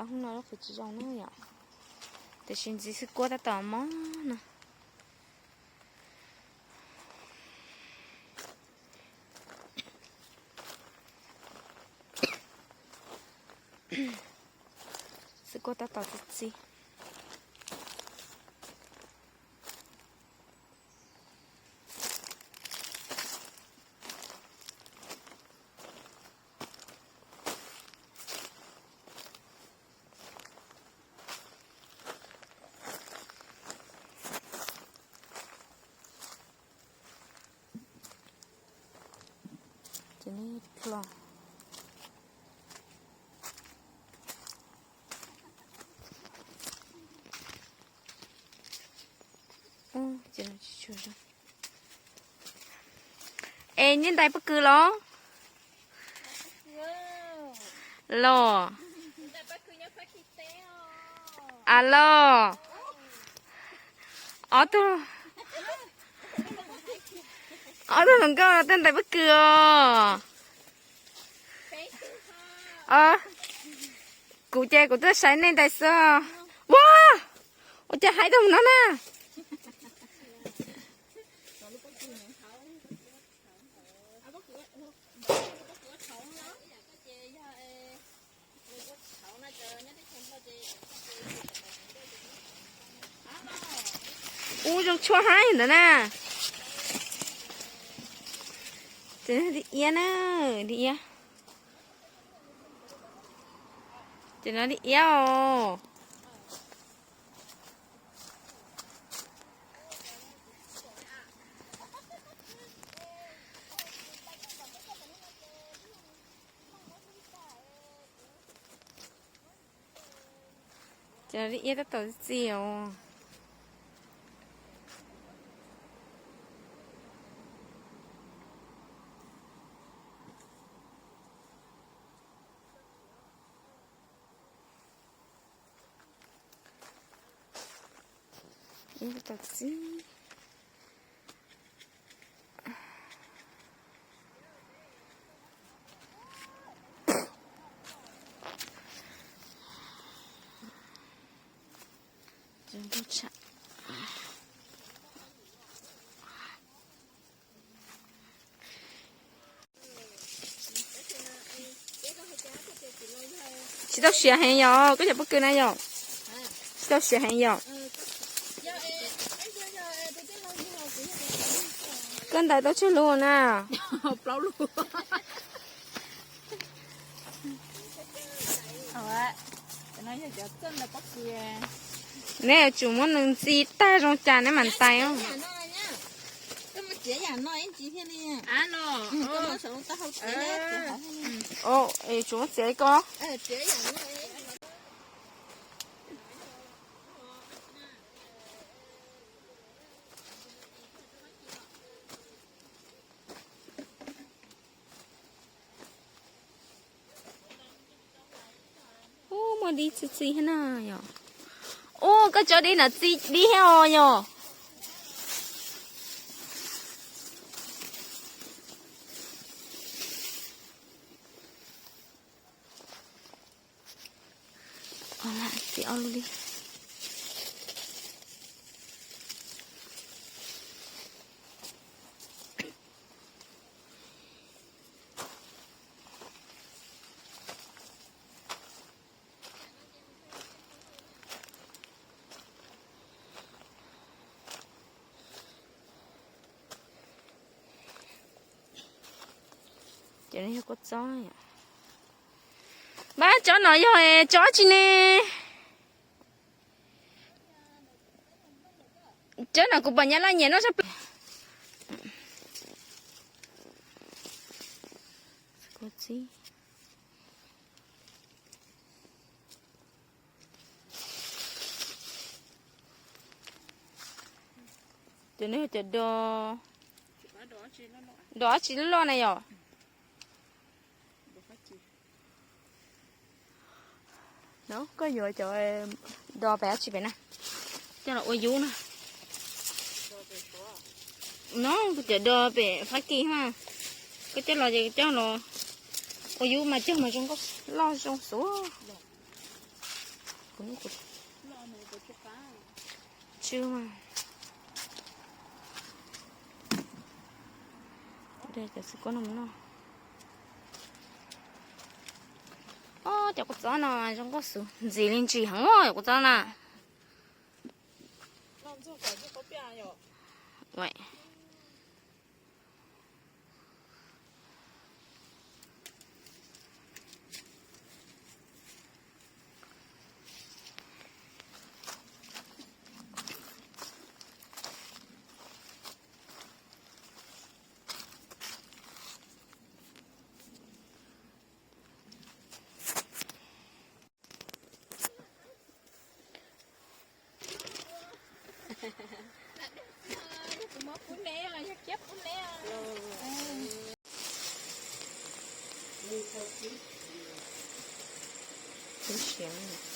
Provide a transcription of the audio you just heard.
Hnub no kuv tsis zoo na yom, tiam sis ntxiv xwb kuab tab tom mob no. Xwb kuab tab tom txi txiv. Ces nej dlo. Ces no tsis tshua zoo. Es nej ntais pob kws los? Los. A los. Ob tug, ob tug hluas nkauj no tej ntais pob kws os. Kuv ces kuv twb saib nej ntais xwb. Ua, ua cas haib tau no na? Ub, zoo tshuaj haib ntawd na. Ces dib iab na, dib iab. Ces no dib iab os. Ces no dib iab tab tom txi os. Tab tom txi. Tsis tau siav heev yom, koj cov pob kws na yom? Tsis tau siav heev yom? Koj ntais tau tsawg lub na? Neb yuav tsum muab nws ntxi tag zoo cas neb mam ntais. Tsum muab txiav ko. Ub, muaj dib txi txi thiab na yom. Ub, koj tso dib na txi dib thiab os yom. Txiav ob lub li. Cov no yog kua txob. Npab, tsob no yog tsob tsi ne? Tsob no kuv pom nyab laj nyiam noj tshaj plaws. Cov no yog cov do, do dab tsi loj loj na yom? No koj yuav cov do pem dab tsi pem na, coj los ua yub na. No cov do pem Fab Kis mas, koj coj los ces coj los ua yub mas cog mas zoo nkauj loj zoo xwb. Kuv, kuv tsw mas. De cov xwb kub no mus noj. Ob, cov kua txob no zoo nkauj xwb, ntxim li ntsim heev os, cov kua txob na. Twb siav.